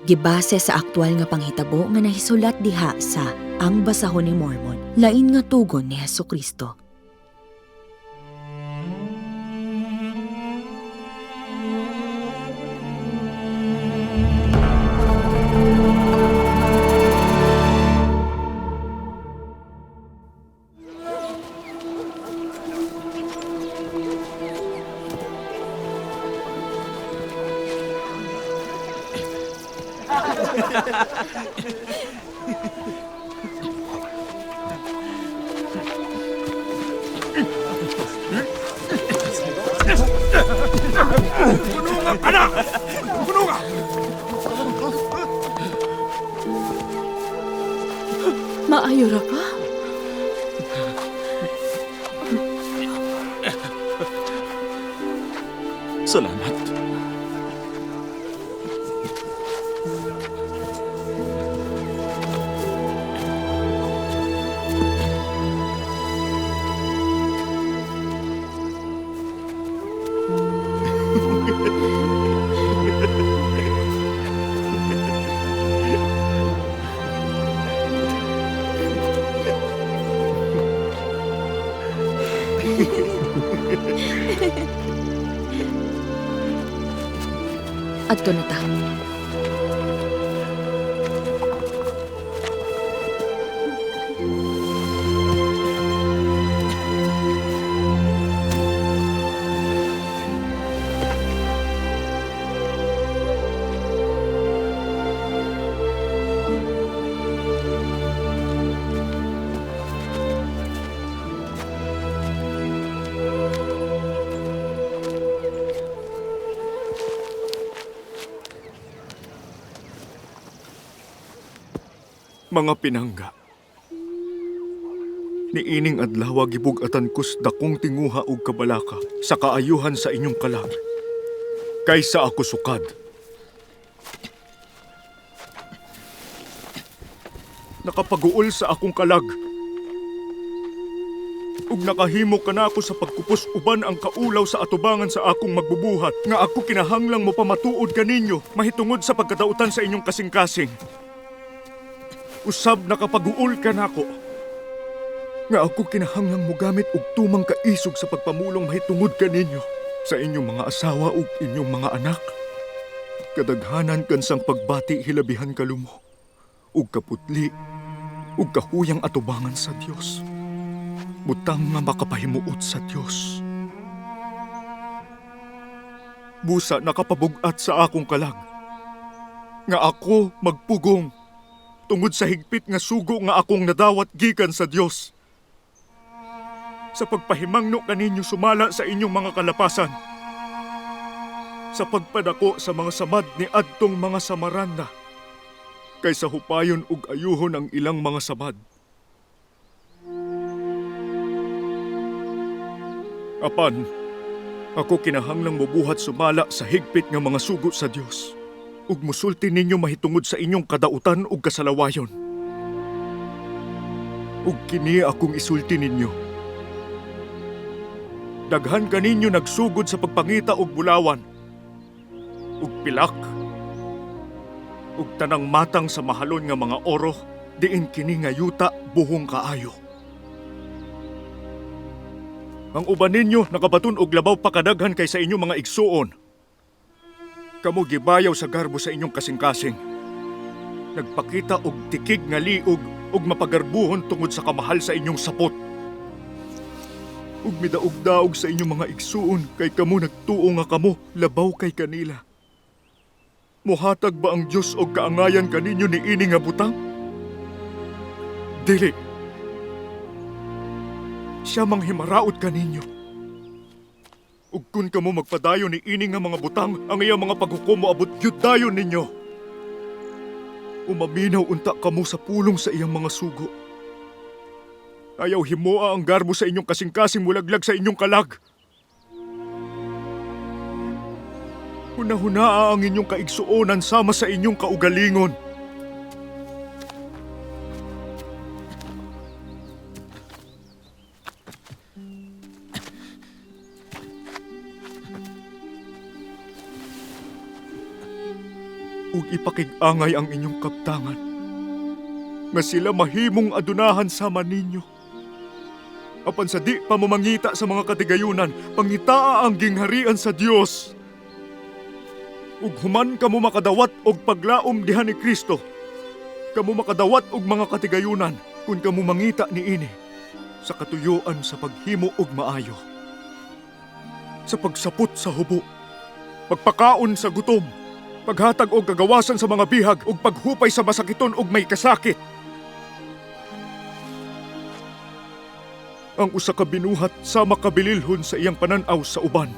Gibase sa aktual nga panghitabo nga nahisulat diha sa Ang Basahon ni Mormon, lain nga tugon ni Hesukristo. Maayo ra ka? Salamat. Adto na ta. Mga pinangga. Niining adlaw gibug-atan kus dakong tinguha og kabalaka sa kaayuhan sa inyong kalag. Kaysa ako sukad. Nakapaguol sa akong kalag. Ug nakahimo kanako sa pagkupos uban ang kaulaw sa atubangan sa akong magbubuhat nga ako kinahanglang mopamatuod kaninyo mahitungod sa pagkadautan sa inyong kasing-kasing. Usab nakapaguol ka nako. Nga ako kinahanglang mogamit og tumang kaisog sa pagpamulong mahitungod kaninyo sa inyong mga asawa ug inyong mga anak. Kadaghanan kansang pagbati hilabihan kalumo ug kaputli ug kahuyang atubangan sa Dios. Butang nga makapahimuot sa Dios. Busa nakapabug-at sa akong kalag. Nga ako magpugong tungod sa higpit nga sugo nga akong nadawat gikan sa Dios. Sa pagpahimangno kaninyo sumala sa inyong mga kalapasan. Sa pagpadako sa mga samad ni adtong mga samaranda. Kaysa hupayon ug ayuhon ang ilang mga samad. Apan, ako kinahanglang mobuhat sumala sa higpit nga mga sugo sa Dios ug musulti ninyo mahitungod sa inyong kadautan ug kasalawayon. Ug kini akong isulti ninyo. Daghan kaninyo nagsugod sa pagpangita og bulawan, ug pilak, ug tanang matang sa mahalon nga mga oro, diin kini nga yuta buhong kaayo. Ang uban ninyo nakabaton og labaw pa kadaghan kaysa inyong mga igsuon. Kamo gibayaw sa garbo sa inyong kasing-kasing. Nagpakita og tikig nga liog ug mapagarbuhon tungod sa kamahal sa inyong sapot. Ug midaog-daog sa inyong mga igsuon kay kamo nagtuo nga kamo labaw kay kanila. Mohatag ba ang Dios og kaangayan kaninyo niini nga butang? Dili. Siya manghimaraot kaninyo. Ug kun kamo magpadayon ni ini nga mga butang, ang iyang mga paghukom moabot gyud dayon ninyo. Umaminaw unta kamo sa pulong sa iyang mga sugo. Ayaw himoa ang garbo sa inyong kasing-kasing mulaglag sa inyong kalag. Hunahunaa ang inyong kaigsuonan sama sa inyong kaugalingon. Ug ipakig-angay ang inyong kaptangan, nga sila mahimong adunahan sama ninyo. Apan sa di pa mo mangita sa mga katigayunan, pangitaa ang gingharian sa Dios. Ug human kamo makadawat og paglaom diha ni Kristo, kamo makadawat og mga katigayunan kung kamo mangita niini sa katuyoan sa paghimo og maayo, sa pagsapot sa hubo, pagpakaon sa gutom, paghatag og kagawasan sa mga bihag ug paghupay sa masakiton ug may kasakit. Ang usa ka binuhat sama kabililhon sa iyang panan-aw sa uban.